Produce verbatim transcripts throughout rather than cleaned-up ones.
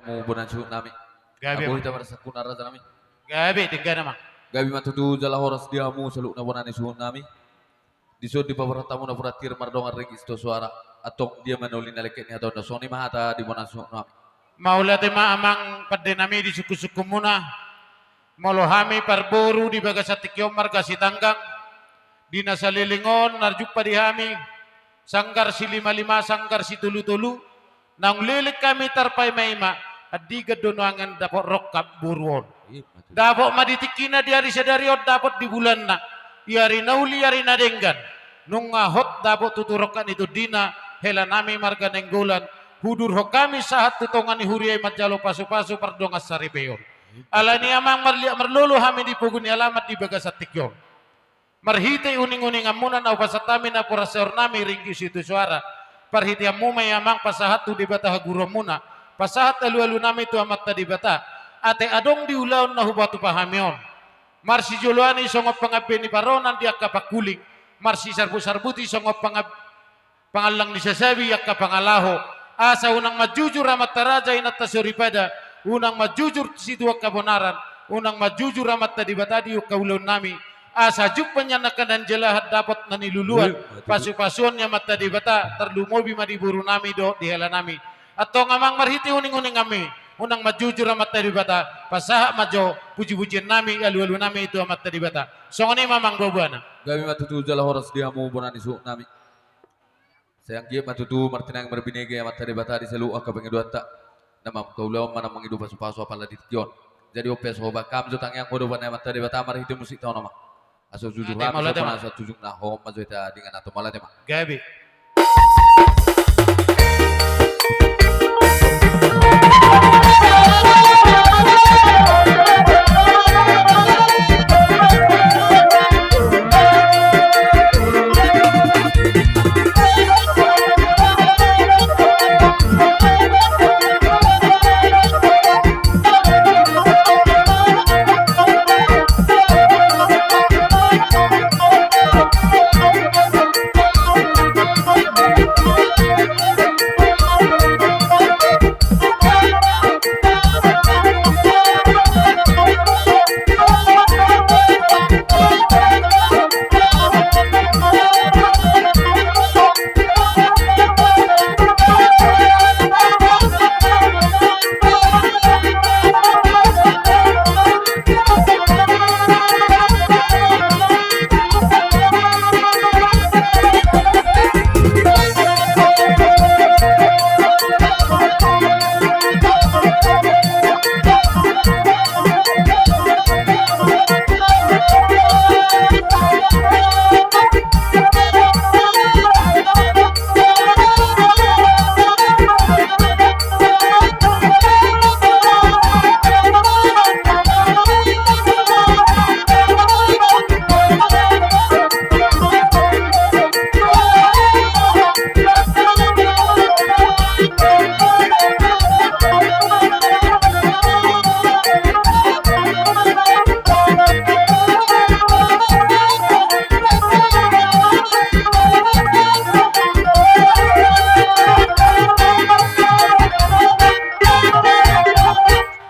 Bona ni suhut nami. Gabe, Amang. Hita marsakkuna, raja nami. Gabe, denggan, Amang. Gabe ma tutu jala horas di hamu saluhutna bona ni suhut nami. Dison dipaborhat hamu napuran tir mardongan ringgit sitio soara. Antong dia ma na uli na lengket ni hataon, songon i ma hata di bona ni suhut nami. Mauliate ma, Amang, pande nami di sungkunsungkunmuna. Molo hami parboru di bagasan tingki on marga Sitanggang, di na saleleng on na jumpa di hami, sanggar silimalima, sanggar situlutolu, naung leleng hami tarpaimaima, andigan do nuaeng dapot rongkap boru on. Dapot ma di tingkina, di ari sadari on, dapot di bulanna, di ari na uli, ari na denggan. Nunga hot dapot tutu rongkap ni tondina, hela nami marga Nainggolan, hudurhon hami sahat tu tonga ni huria i manjalo pasupasu pardongan saripeon. Alani i, Amang, marliat marlolo hami di pogu ni alaman di bagasan tingki on. Marhite uninguninganmuna na hupasahat hami napuran saor nami ringgit sitio soara. Parhiteanmu ma i, Amang, pasahat tu Debata haguruanmuna, pasahat alualu nami tu Amanta Debata. Ate adong di ulaon na hupatupa hami on, marsijoloan i songon pangabbe ni paronan di angka pangkuling, marsisarbutarbut i songon pangab- pangallang ni sasabi angka pangalaho. Asa unang manjujur amanta raja, inanta soripada, unang manjujur situan habonaran, unang manjujur Amanta Debata di angka ulaon nami. Asa jumpang nian angka na nijalahan, dapot na niluluan, pasupasuon ni Amanta Debata, tarlumobi ma di boru nami dohot di hela nami. Antong, Amang, marhite uninguninganmi, unang manjujur Amanta Debata, pasahat ma jo pujipujian nami, alualu nami tu Amanta Debata. Songon i ma, Amang, buabuana. Gabe ma tutu jala horas di hamu bona ni suhut nami. Sai anggiat ma tutu martinaeng marbinege Amanta Debata di saluhut angka pangidoanta. Na mamungka ulaon ma na mangido pasupasu apala di tingki on. Jadi on pe, so bahen hami jo tangiang, adopan ni Amanta Debata marhite musikta on, Amang. Asa jujur hami, asa tujung na hohom ma jo hita di inganan on. Mauliate ma. Gabe.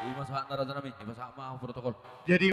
Ima sahat na raja nami, ima sahat ma protokol. Jadi,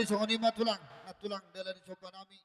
Songon i ma tulang, nantulang dalan ni somba nami.